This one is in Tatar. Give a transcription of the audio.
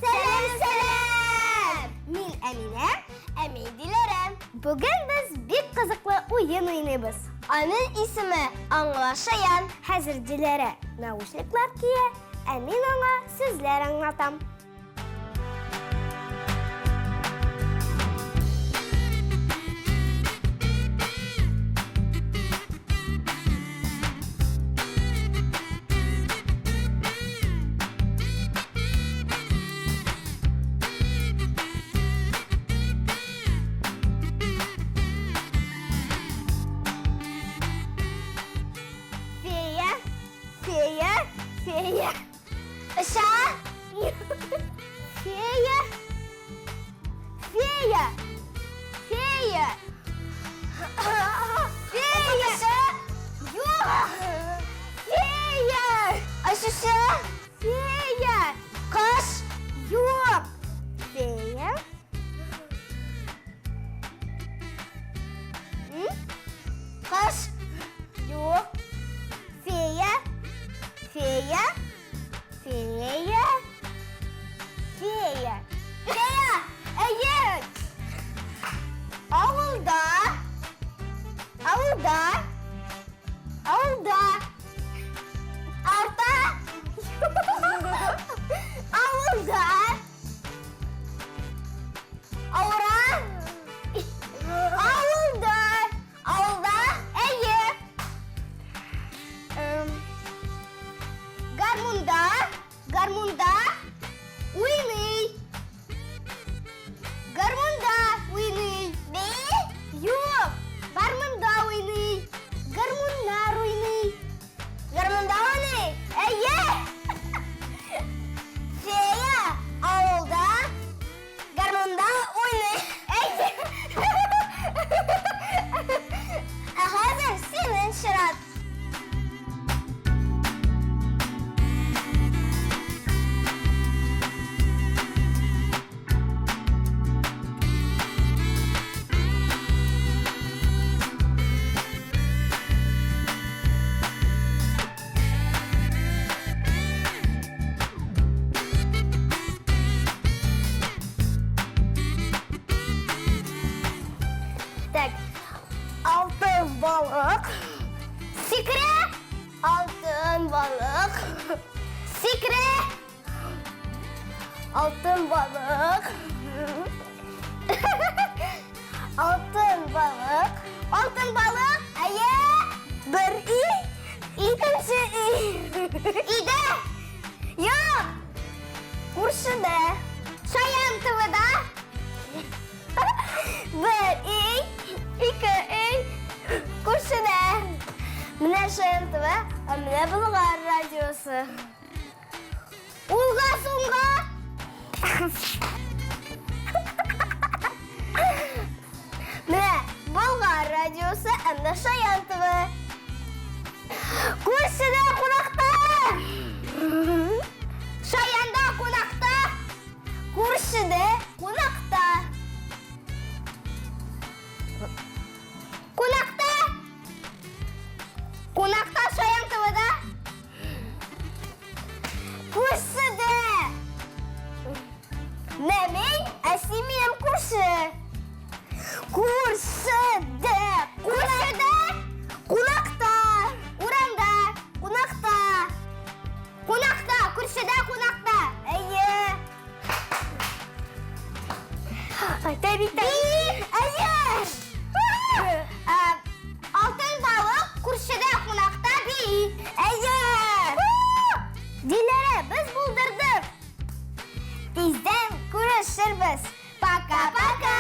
Сәлам, сәлам! Мин Әминә, ә мин Диләрә. Бүген без бик кызыклы уен уйныйбыз. Аның исеме Аңла Шаян. Хәзер Диләрә наушниклар кия, ә мин аңа сүзләр аңлатам. Фея, фея, фея. Ша. Фея. Фея. Фея. Фея. Юк. Фея. Ашышы. Фея. Кыш. Юк. Фея. Кыш. Юк. Фея. Фея. Фея. Фея. Фея! Әйе! Авылда. Авылда. Авылда. Арта. Авылда. Аура. Авылда. Авылда. Әйе. Гармунда. Гармунда уйный. Гармунда уйный. Би? Юк. Гармунда уйный. Гармуннар уйный. Гармунда уйный. Әйе. Фея авылда гармунда уйный. Әйе. Ә хәзер синең чират. Так, алтын балык. Сикерә! Алтын балык. Сикерә! Алтын балык. Алтын балык. Алтын балык. Әйе! Бер өй, икенче өй. Өйдә! Юк! Күршедә. Шаян ТВда. Бер өй, ике өй, күршедә. Менә Шаян ТВ, ә менә Болгар радиосы. Уңга, сумга. Менә Болгар радиосы, ә менә Шаян ТВ. Күршедә кунакта. Шаянда кунакта. Күршедә кунакта. Кунакта. Кунакта Шаян ТВда. Күршедә. Нәмей, ә син минем күрше. Күршедә. Күршедә. Кунакта. Урамда. Кунакта. Кунакта, күршедә кунакта. Әйе. Тәбик Әйе. Алтын балык күршедә кунакта би. Әйе. Диләрә, без булдырдык. Тиздән күрешербез. Пока-пока.